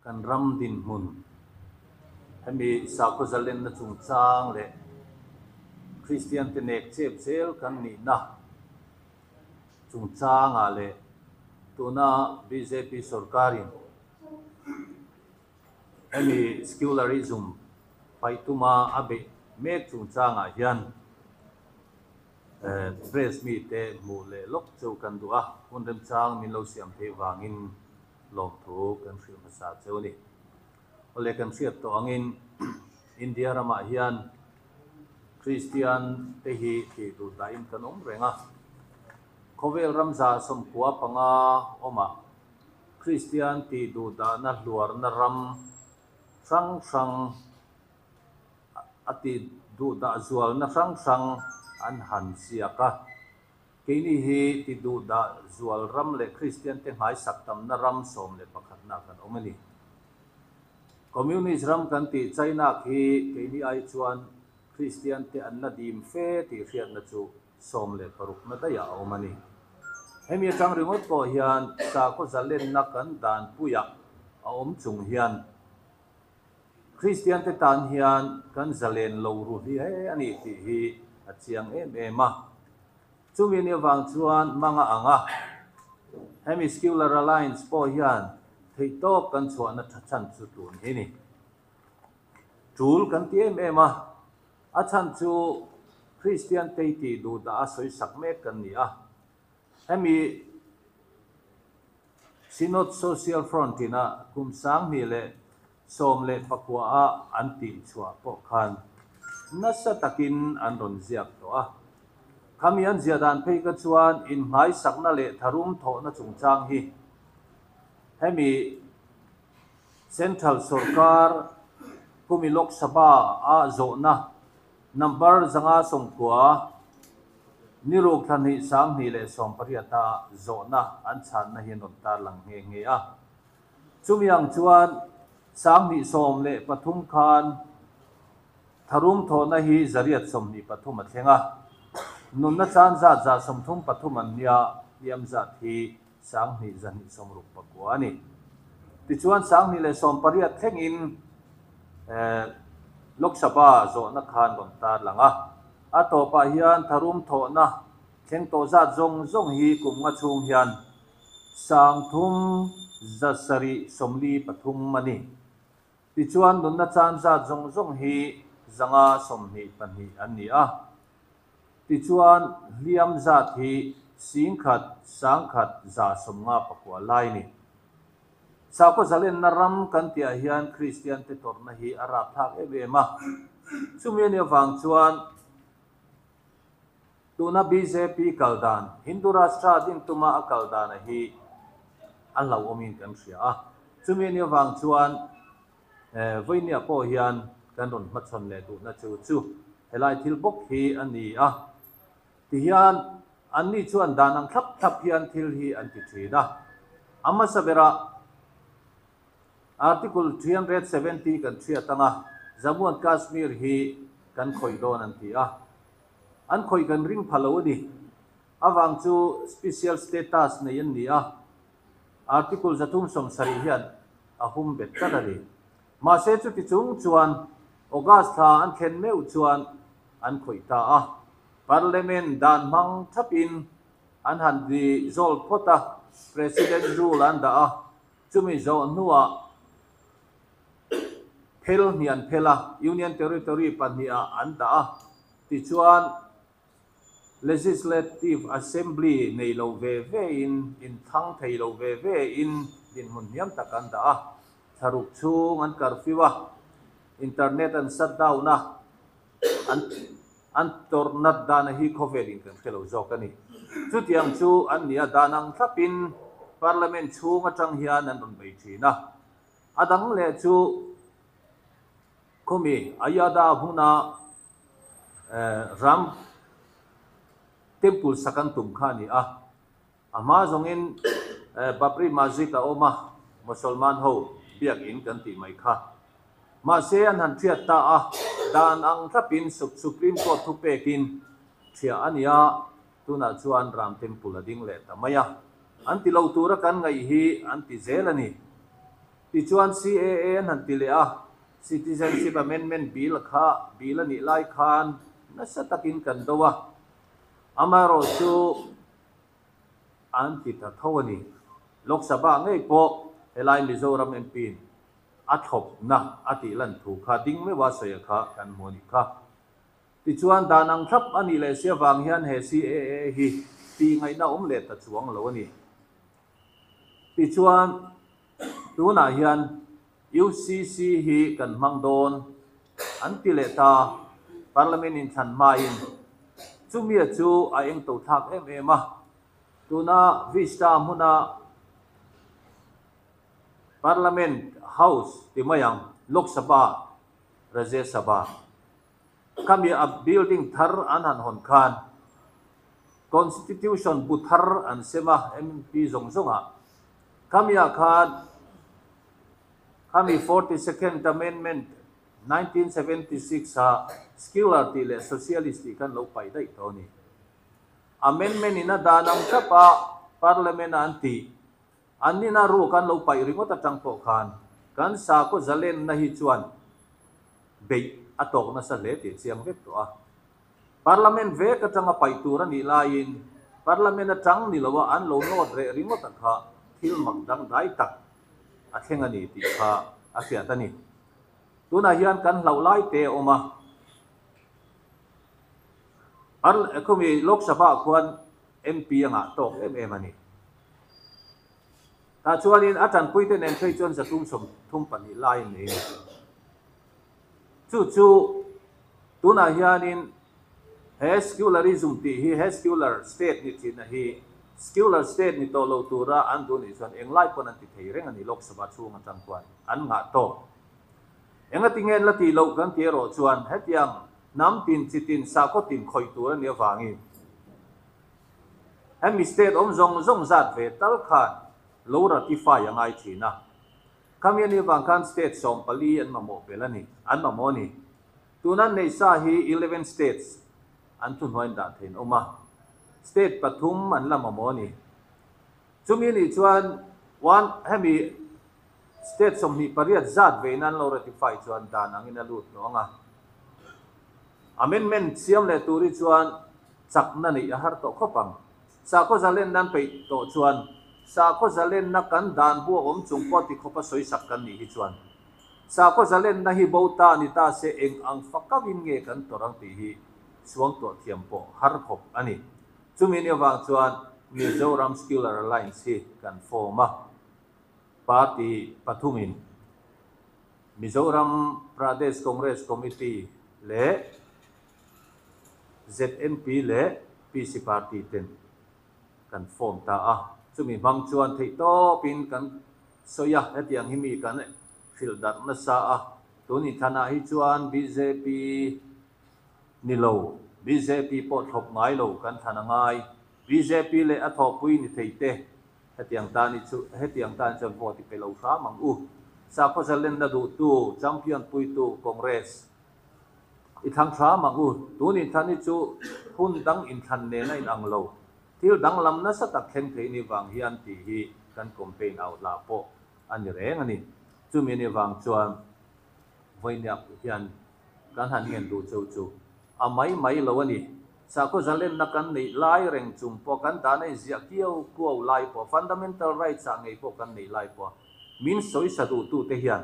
Kan ram dinhmun, hemi sakhaw zalenna chungchang leh Kristiante nek chep zel kan nihna chungchangah leh tuna bjp sorkarin hemi secularism paih tuma a beih mek chungchangah hian press mite hmuh leh lawk chu kan duh a, hun remchang min lo siam theih vangin lawmthu kan hrilh hmasa cheu a ni. Awle kan hriat tawh angin India ramah hian Kristian te hi tih duh dahin kan awm reng a. Khawvel ramza 95 awmah Kristian tih duh dahna hluarna ram hrang hrang a tih duh dah zualna hrang hrang an han ziak a. Keini hi ti duhdah zual ram leh Kristiante nghaisak tamna ram 11 na kan awm a ni. Communist ram kan tih China khi keini ai chuan Kristiante an la dim fe tih hriatna chu 16 na daihah a awm a ni. Hemi atang ringawt pawh hian sakhaw zalenna kan danpuiah a awm chung hian Kristiante tan hian kan zalen lo ru hle a ni tih hi a chiang em em a. Chumi ni avang chuan manga ang a, hemi Secular Alliance pawh hian theihtawp kan chhuahna tha chhan chu tun hi ni. Tul kan ti em em a, a chhan chu Kristian tei tih duhdah a sawisak mek kan ni a. Hemi Synod Social Front ina kum 2019 a an tih chhuah pawh khan nasa takin an rawn ziak tawh a. Khami an ziah dan phei kha chuan innghaisakna leh tharum thawhna chungchang hi hemi Central sorkar kumi Lok Sabha a zawhna number 590 Ni ruk thla hnih 2018 a zawhna an chhanna hi an rawn tarlang nghe nghe a. Chumi ang chuan 2013 khan tharum thawhna hi 823 a thleng a. Nunna chan zat 133 an nia, hliam zat hi 2269 a ni. Tichuan 2018 thlengin Lok Sabha zawhna khan rawn tarlang a. A tawpah hian tharum thawhna thleng tawh zat zawng zawng hi kum nga chhung hian 3773 a ni. Tichuan nunna chan zat zawng zawng hi 522 an ni a. Tichuan hliam zat hi 10,000 159 lai a ni. Sakhaw zalenna ram kan tihah hian Kristiante tawrhna hi a rapthlak em em a. Chumi a nih avang chuan tuna bjp kal dan, Hindu Rashtra din tuma a kal dana hi a hlauhawmin kan hria a. Chumi a nih avang chuan vawinia pawh hian kan rawn hmachhawn leh duhna chu chu helai thil bawk hi a ni a. Tihian anni chuan dan ang thlap thlap hian thil hi an ti thin a. A hmasa berah Article 370 kan hriat ang a, Jammu and Kashmir hi kan khawih dawn an ti a. An khawih kan ring pha lo a ni. Avang chu special status nei an ni a. Article 370 hian a hum bet tlat a ni. Mahse chuti chung chuan August thla an thlen meuh chuan an khawih ta a. Parliament dan hmang thapin an han dissolve phawt a, President rule an dah a, chumi zawh hnuah phel hnih an phel a, Union Territory pahnihah an dah a, tichuan Legislative Assembly nei lo ve ve in, inthlang thei lo ve ve in dinhmun hniam tak an dah a, thlaruk chhung an curfew a, internet an shut down a, An an tawrh nat dana hi khawvelin kan hre lo zawk a ni. Chutiang chu an ni a, dan ang thlapin Parliament chhung atang hian an rawn bei thin a. A dang leh chu khumi Ayodhya hmuna Ram Temple sak an tum kha a ni a. A hma zawngin Babri Masjid a awm a, Mosolman ho biakin kan tih mai kha. Mahse an han thiat ta a, dan ang thlapin Supreme Court thu pekin thiah a ni a, tunah chuan Ram Temple a ding leh ta mai a. An ti lo tura kan ngaih hi an ti zel a ni. Tichuan CAA an han ti leh a, Citizenship Amendment Bill kha bill a nih lai khan nasa takin kan do a, amaherawhchu an ti ta tho a ni. Lok Sabha ngei pawh helai Mizoram MP-in a thlawpna a tih lan thu kha ding meuha sawi a kha kan hmu a nih kha. Tichuan, dan ang thlap a nih leh si avang hian he CAA hi tih ngaihna awm leh ta chuang lo a ni. Tichuan, tunah hian UCC hi kan hmang dawn an ti leh ta, Parliament inthlan hmain. Chumia chu a eng to thlak em em a, tuna Vista hmuna Parliament House ti mai ang, Lok Sabha, Rajya Sabha. Khami a building thar an han hawn khan Constitution bu thar an sem a MP zawng zawng ah. Khami ah khan khami 42nd Amendment 1976 ah Secular tih leh Socialist tih khan lo paih daih tawh a ni. Amendment in a dan ang thlap a Parliament a an tih An nina ruk an lo paih ringawt atang pawh khan kan sakhaw zalenna hi chuan beih a tawk nasa hle tih a chiang vek tawh a. Parliament vek atanga paih tur a nih laiin Parliament atang ni loa an lo nawt reh ringawt a kha thil mak dangdai tak a thleng a ni tih kha a hriat a ni. Tunah hian kan hlauh lai te a awm a. Khumi Lok Sabha khuan MP a ngah tawk em em a ni. Tah chuanin a tanpuite nen phei chuan 332 lai an nei a ni. Chu chu tunah hianin he secularism tih hi, he secular state ni thinna hi secular state ni tawh lo tura an duh nih chuan englai pawn an ti thei reng a ni Lok Sabha chhung atang chuan an ngah tawk. Engati nge an la tih loh kan ti erawh chuan hetiang hnam tin chi tin sakhaw tin khawih tur a nih avangin Hemi state awm zawng zawng zat ve tal khan lo ratify a ngai thin a. Khami a nih vang khan state 14 an mamawh belh a ni, an mamawh a ni. Tuna neih sa hi 11 states an thuhnuai an dah thein awm a, state pathum an la mamawh a ni. Chumi a nih chuan one hemi state 28 zat vein an lo ratify chuan dan angin a lut hnawh ang a. Amendment siam leh tur hi chuan chakna neih a har tawh khawp ang. Sakhaw zalenna an peih tawh chuan sakhaw zalenna kan dan bu a awm chung pawh ti khawpa sawisak kan nih hi chuan sakhaw zalenna hi bo ta ni ta se eng ang fakauin nge kan tawrh ang tih hi suangtuah thiam pawh har khawp a ni. Chumi ni avang chuan Mizoram Secular Alliance hi kan form a, party pathumin Mizoram Pradesh Congress Committee leh ZNP leh PC Party ten kan form ta a, chumi hmang chuan theihtawpin kan sawi a, hetiang hi mi kan hrilh darh nasa a, tun inthlanah hi chuan bjp ni lo, bjp pawh thlawp ngai lo kan thlan a ngai, bjp leh a thawhpui ni thei te Hetiang tan hi chu hetiang tan chuan vote i pe lo hram ang u. Sakhaw zalenna duhtu, champion puitu Congress i thlang hram ang u. Tun inthlan hi chu hun dang inthlan nen a inang lo. Thil danglam nasa tak thleng thei ni vang hian tih hi kan campaign au hlah pawh a ni reng a ni. Chumi ni vang chuan vawinia hian kan han ngen duh cheu chu a mai mai lo a ni. Sakhaw zalenna kan neih lai reng chung pawh kan dan a inziah kiau kuau lai pawh, fundamental rights ah ngei pawh kan neih lai pawh min sawisa duhtute hian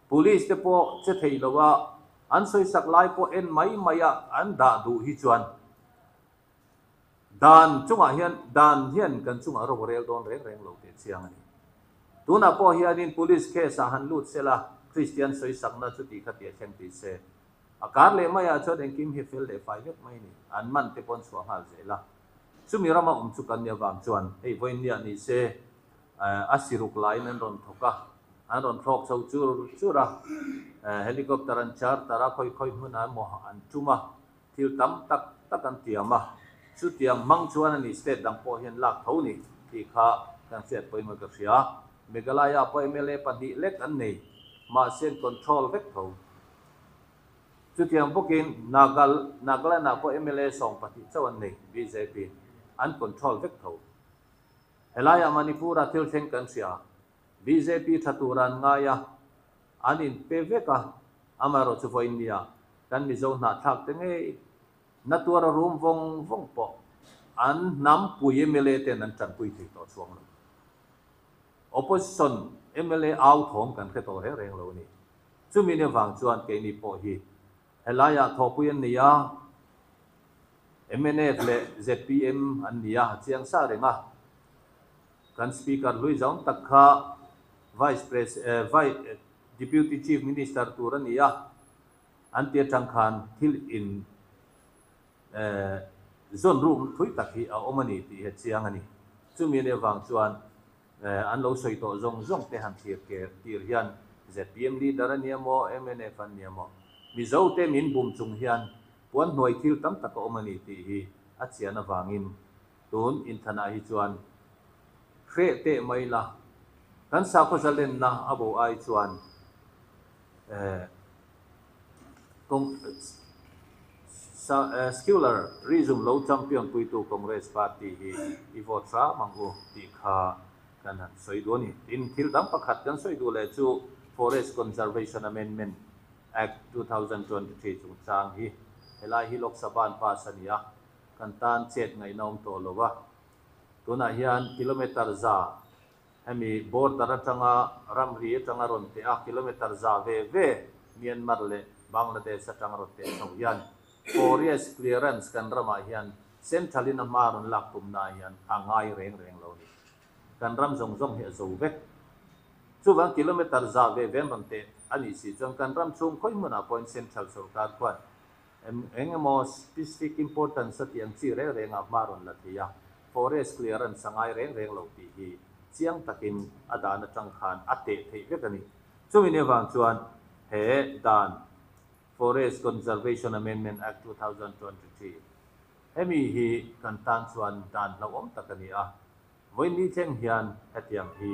police te pawh che thei lo a, an sawisak lai pawh en mai mai a an dah duh hi chuan dan chungah hian dan hian kan chungah ro rel dawn reng reng lo tih a chiang a ni. Tunah pawh hianin police case ah han lut sela Christian sawisakna chuti kha tih a thleng tih se A kar leh maiah chuan engkim hi fel leh fai vek mai a ni. An man te pawh an chhuah nghal zel a. Chumi rama awm chu kan nih avang chuan hei vawiinniah ni se a siruk laiin an rawn thawk a, an rawn thlawk chho chur chur a, helicopter an charter a, khawi khawi hmunah emaw an tum a, thil tam tak tak an tiam a. Chutiang hmang chuan a ni state dang pawh hian lak tho ni tih kha kan hriat pawimawh ka hria. Meghalaya pawh mla pahnih lek an nei, mahse an control vek tho. Chutiang bawkin Nagal, Nagaland-ah pawh mla 12 chauh an nei, bjp an control vek tho. Helaiah Manipur-a thil thleng kan hria. Bjp tha tura an ngai a, an inpe vek a, amaherawhchu vawiin nia kan Mizo hnahthlak te ngei na tuara rum vawng vawng pawh an hnampui mla ten an tanpui thei tawh chuang lo. Opposition mla au thawm kan hre tawh reng reng lo a ni. Chumi ni avang chuan keini pawh hi helaiah thawhpui an ni a, mnf leh zpm an ni a, a chiang sa reng a. Kan Speaker hlui zawn tak kha Vice Pres eh Deputy Chief Minister tur a ni a, an ti atang khan thil in eh zawn ruk thui tak hi a awm a ni tih hi a chiang a ni. Chumi anih avang chuan eh an lo sawi tawh zawng zawng te han thlir ker tir hian zpm leader a nia maw, mnf an nia maw, Mizo te min bum chung hian puan hnuai thil tam tak a awm a ni tih hi a chian avangin Tun inthanah hi chuan hreh teh mai la, kan sakhaw zalenna a bo ai chuan Secularism lo champion puitu Congress party hi i vote hram ang u tih kha kan han sawi duh a ni. Tin, thil dang pakhat kan sawi duh leh chu Forest Conservation Amendment Act 2023 chungchang hi helai hi Lok Sabha an pass a ni a. Kan tan chet ngaihna awm tawh lo a, tunah hian kilometre za hemi border atanga ramri atanga rawn teh a, kilometre za ve ve Myanmar leh Bangladesh atanga rawn teh chho hian forest clearance kan ramah hian central in a hma rawn lak tumna ah hian a ngai reng reng lo a ni. Kan ram zawng zawng hi a zo vek. Chuvang kilometre za ve ve an rawn teh a nih si chuan kan ram chhung khawi hmunah pawhin central sorkar khuan Eng emaw specific importance a tih ang chi reng reng ah hma rawn la thei a, forest clearance a ngai reng reng lo tih hi chiang takin a dan atang khan a teh theih vek a ni. Chumi ni avang chuan he dan Forest Conservation Amendment Act 2023 hemi hi kan tan chuan dan hlauhawm tak a ni a, Vawiin thleng hian hetiang hi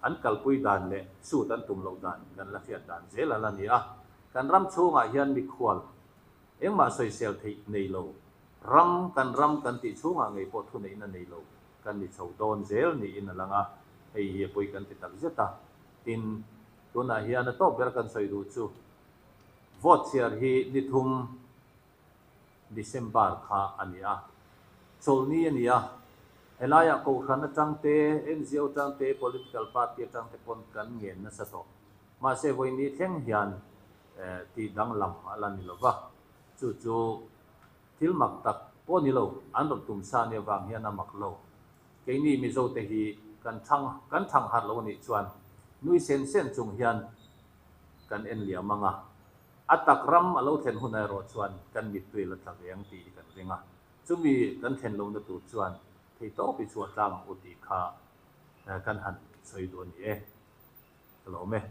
an kalpui dan leh suit an tum loh dan kan la hriat dan zel a la ni a. Kan ram chhungah hian mikhual engmah sawisel theih nei lo, ram kan ram kan tih chhungah ngei pawh thuneihna nei lo kan ni chho dawn zel niin a lang a, hei hi a pawi kan ti tak zet a. Tin, tunah hian a tawp ber kan sawi duh chu vote chhiar hi ni thum, December kha a ni a, chawlhni a ni a, helaiah Kohhran atang te, NGO atang te, political party atang te pawn kan ngen nasa tawh. Mahse vawiini thleng hian tih danglam a la ni lova, chu chu thil mak tak pawh ni lo, an rawn tum sa nia vang hian a mak lo. Keini Mizo te hi kan thang kan thang harh lo a nih chuan nui sen sen chung hian kan en liam ang a. A tak ram a lo thlen hun erawh chuan kan mittui la tla ve ang tih hi kan ring a, chumi kan thlen lohna tur chuan theitawp i chhuah tlang ang u tih kha kan han sawi duh a ni e. Ka lawm e.